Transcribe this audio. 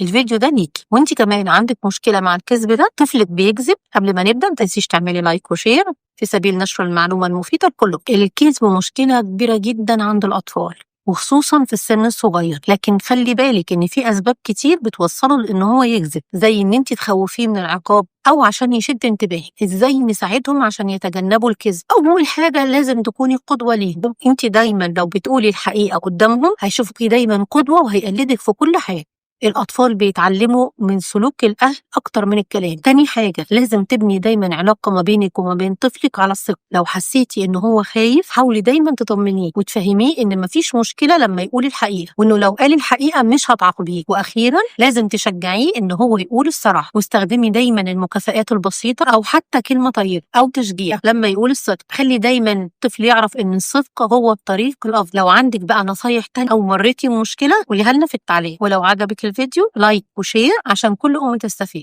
الفيديو ده ليكي. وانت كمان عندك مشكلة مع الكذب ده، طفلك بيكذب. قبل ما نبدأ ما تنسيش تعملي like و share في سبيل نشر المعلومة المفيدة لكله. الكذب مشكلة كبيرة جدا عند الأطفال، وخصوصا في السن الصغير، لكن خلي بالك ان في اسباب كتير بتوصله لان هو يكذب، زي ان انت تخوفيه من العقاب او عشان يشد انتباهك. ازاي نساعدهم عشان يتجنبوا الكذب؟ اول حاجة لازم تكوني قدوة ليهم. انت دايما لو بتقولي الحقيقة قدامهم هيشوفوكي دايما قدوة وهيقلدك في كل حاجة. الأطفال بيتعلموا من سلوك الأهل أكتر من الكلام. تاني حاجة لازم تبني دايما علاقة ما بينك وما بين طفلك على الثقة. لو حسيتي إن هو خايف حاولي دايما تطمنيه وتفهميه إن مفيش مشكلة لما يقول الحقيقة، وإنه لو قال الحقيقة مش هتعاقبيه. وأخيرا لازم تشجعيه إن هو يقول الصراحة، واستخدمي دايما المكافآت البسيطة أو حتى كلمة طيبة أو تشجيع لما يقول الصدق. خلي دايما الطفل يعرف إن الصدق هو الطريق الأفضل. لو عندك بقى نصايح تانية أو مريتي بمشكلة قوليها لنا في التعليق. ولو عجبك الفيديو like و share عشان كل أم تستفيد.